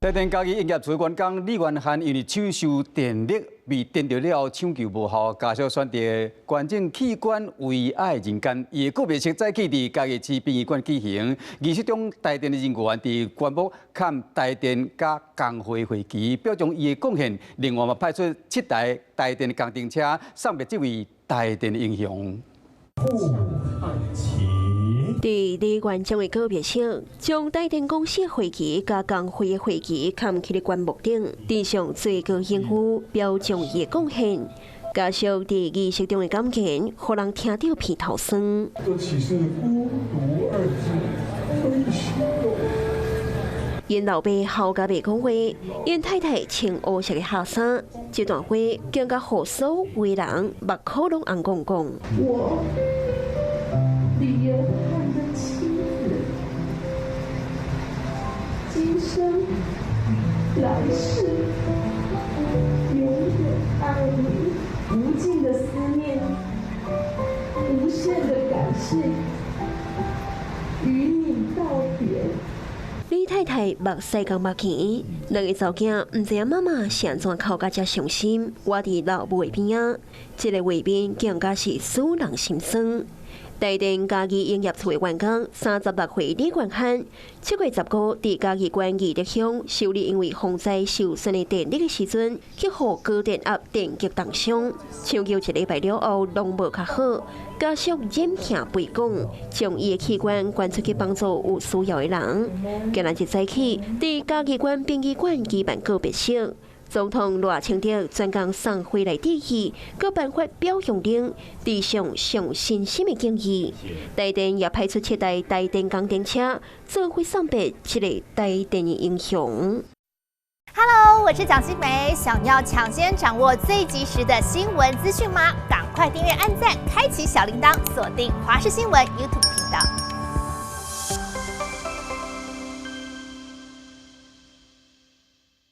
台電嘉義營業處員工李元漢因為搶修電力被電著了後搶救無效，家屬選擇捐贈器官遺愛人間。伊的告別式早起佇嘉義市殯儀館舉行，儀式中台電的人員佇棺木崁台電佮工會會旗，表彰伊的貢獻。另外嘛派出七台台電的工程車送別這位台電的英雄。佇李元忠的告別式，將台電公司會旗佮工會的會旗崁佇咧棺木頂，致上最高榮譽，表彰伊的貢獻。家屬佇儀式中的感言，予人聽著鼻頭酸。這豈是孤獨二字可以形容？𪜶老爸哭甲袂講話，𪜶太太穿烏色的孝衫，這段話更加予所有的人目眶攏紅摃摃。我李元漢的妻子，今生來世永遠愛你，無盡的思念，無限的感謝，與你道別。李太太目屎共目墘，兩个查某囝毋知影媽媽是按怎哭甲遮傷心，倚佇老母的邊仔，這個畫面更加是使人心酸。台電嘉義營業處的員工36歲李元漢，7月15佇嘉義縣義德鄉修理因為風災受損的電力的時陣，去予高電壓電擊凍傷，搶救一禮拜了後，攏無較好，家屬忍痛悲講，將伊的器官捐出去幫助有需要的人。今仔日早起，佇嘉義縣殯儀館舉辦告別式。總統賴清德專工送花來致意，閣頒發表揚令，致上上深深的敬意。台電也派出七台台電工程車，做伙送別這个台電的英雄。 Hello，我是蔣新梅，想要搶先掌握最及時的新聞資訊嗎？趕快訂閱、按讚、開啟小鈴鐺，鎖定華視新聞 YouTube 頻道。